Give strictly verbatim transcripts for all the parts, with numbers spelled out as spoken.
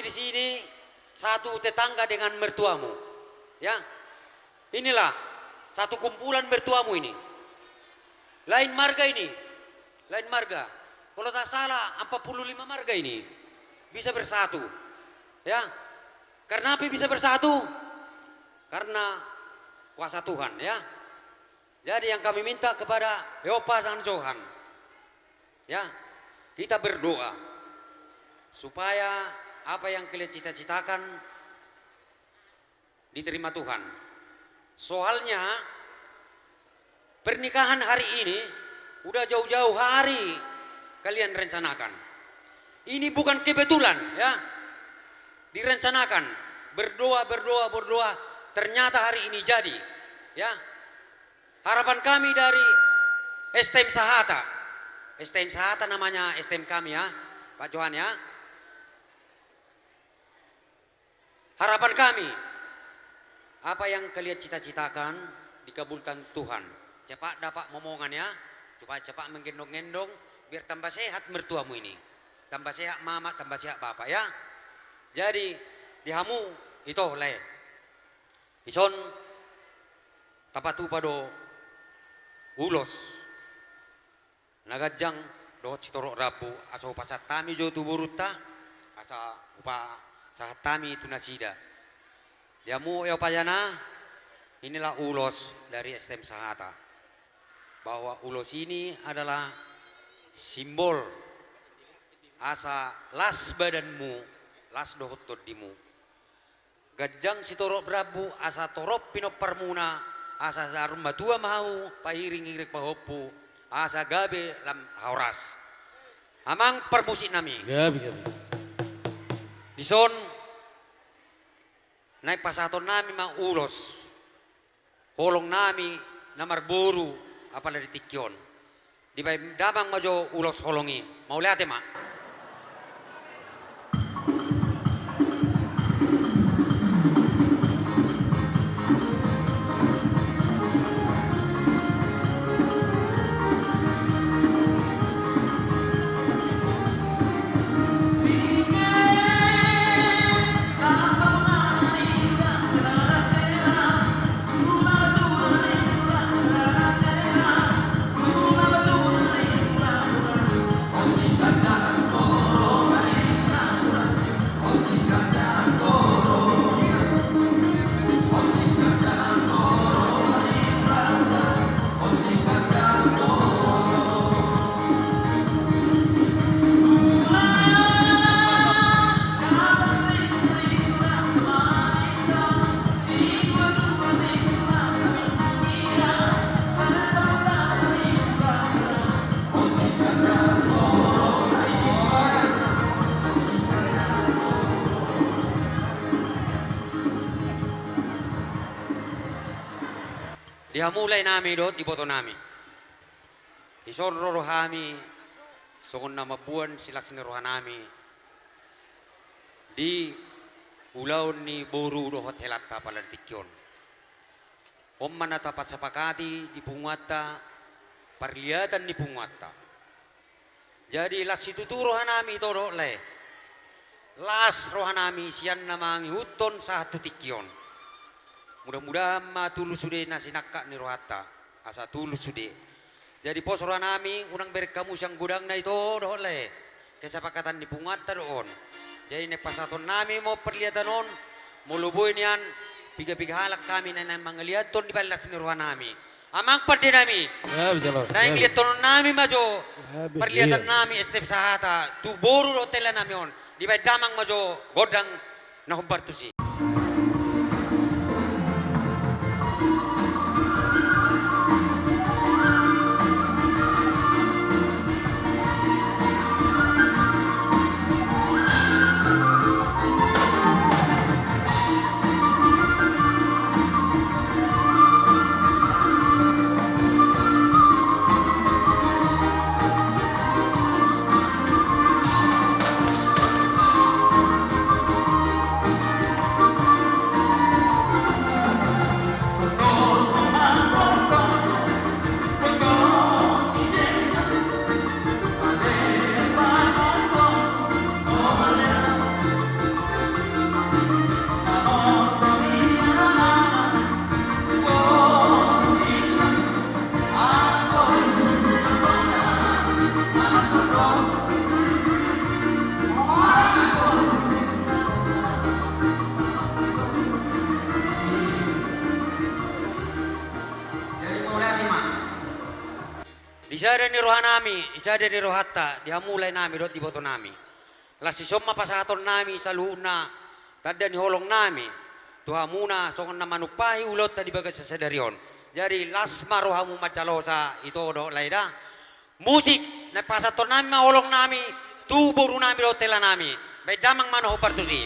Di sini satu tetangga dengan mertuamu. Ya. Inilah satu kumpulan mertuamu ini. Lain marga ini. Lain marga. Kalau tak salah, empat puluh lima marga ini bisa bersatu. Ya. Karena apa bisa bersatu? Karena kuasa Tuhan, ya. Jadi yang kami minta kepada Eopa dan Johan, ya, kita berdoa supaya apa yang kalian cita-citakan diterima Tuhan. Soalnya, pernikahan hari ini udah jauh-jauh hari kalian rencanakan. Ini bukan kebetulan, ya. Direncanakan, berdoa, berdoa, berdoa, ternyata hari ini jadi, ya. Harapan kami dari S T M Sahata. S T M Sahata namanya S T M kami, ya, Pak Johan, ya. Harapan kami, apa yang kalian cita-citakan dikabulkan Tuhan. Cepat dapat momongan, ya. Cepat-cepat menggendong-gendong, biar tambah sehat mertuamu ini. Tambah sehat mama, tambah sehat bapak, ya. Jadi, di hamu, ito, lae. Dison, tapatupa do ulos na ganjang dohot sitorop rambu, asa hupasahat hami jo tu borunta, asa hupasahat hami tu nasida. Di hamu Eopa Jana, inilah ulos dari S T M Sahata. Bahwa ulos ini adalah simbol asa las badanmu, las dohot tondimu. Ganjang sitorop rambu asa torop pinomparmuna, asa saur matua ma hamu pahiring-hiring pahompu, asa gabe lam horas. Amang parmusik nami. Gabe, gabe. Dison, naeng pasahaton nami ma ulos holong nami na marboru apala di tingki on. Dibaen damang ma jo ulos holong i. Mauliate ma. Di hamu lae nami dohot iboto nami. Dison ro roha nami songon na mamboan silas ni roha nami di ulaon ni boru dohot helanta apala di tingki on. On ma na tapasapakati di punguanta, parliatan ni punguanta. Jadi las situtu roha nami ito dohot lae. Las roha nami sian na mangihuthon sahat tu tingki on. Mudah-mudahan ma tulus sude na sinangkap ni rohanta, asa tulus sude. Jadi pos roha nami, unang bereng hamu sian godangna ito dohot lae. Kesepakatan ni punguanta do on. Jadi naeng pasahaton nami ma parliatan on, molo boi nian piga-piga halak hami na naeng mangaliathon dibaen las ni roha nami. Amang pande nami. Ya, bisa lo. Naeng liathon nami ma jo. Ya, be-, parliatan iya. Nami S T M Sahata tu boru dohot hela nami on. Dibaen damang ma jo gondang na hombar tusi. Di sada ni rohanami, di sada ni rohanta, di hamu laenami dohot ibotonami. Laos dison ma pasahatonnami saluhutna tanda ni holongnami tu hamuna songon na manumpahi ulaonta di bagasan sadari on. Jadi las ma rohamu manjalosa ito dohot lae da. Musik, na pasahatonnami ma holongnami tu borunami dohot helanami. Baen damang ma na hombar tusi.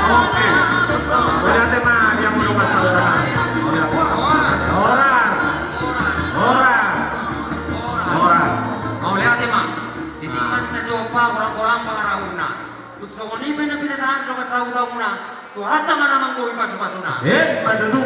Oke. Mauliate ma, dia mau dong kasih tahu. Mauliate. Horas. Horas. Horas. Mauliate ma. Di tingkat na jopa, kolang-kolang pangarahutna. Tung songon i pe na pinasahat dohot sahutamuna. Tuhanta ma na manggohi pasu-pasuna. Eh, pada tu.